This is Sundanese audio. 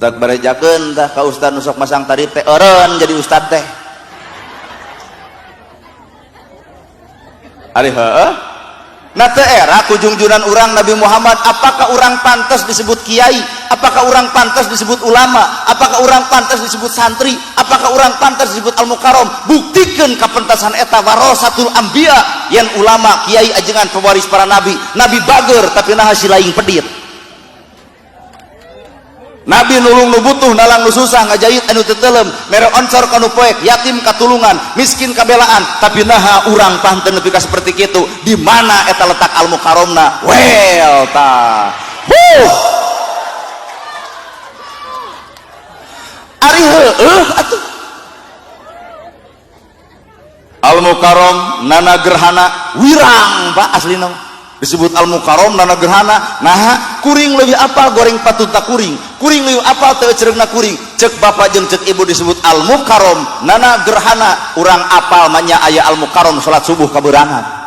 Matak barejakeun tah ka ustad nu sok masang tarif teh eureun jadi ustad teh. Ari heueuh? Nah teu era kujungjunan urang Nabi Muhammad, apakah urang pantas disebut kiai? Apakah urang pantas disebut ulama? Apakah urang pantas disebut santri? Apakah urang pantas disebut al-mukarram? Buktikeun kapentasan eta warasatul anbiya yang ulama kiai ajengan pewaris para nabi. Nabi bager tapi naha si laing pedit. Nabi nulung nu butuh, nalang nu susah, ngajahit anu teu teuleum, mere oncor ka nu poek, yatim katulungan, miskin kabelaan, tapi naha urang panten nepi ka seperti kitu. Di mana eta letak al mukarramna? Well tah. Huh. Ari heueuh atuh. Al mukarram nana gerhana wirang Pak aslina. Disebut al mukarram nana gerhana, nah kuring leuwih apal goreng patut kuring, kuring leuwih apal teu ecereugna kuring. Cek bapak jeung cek ibu disebut al mukarram nana gerhana, urang apal manya aya al mukarram salat subuh kaberangan.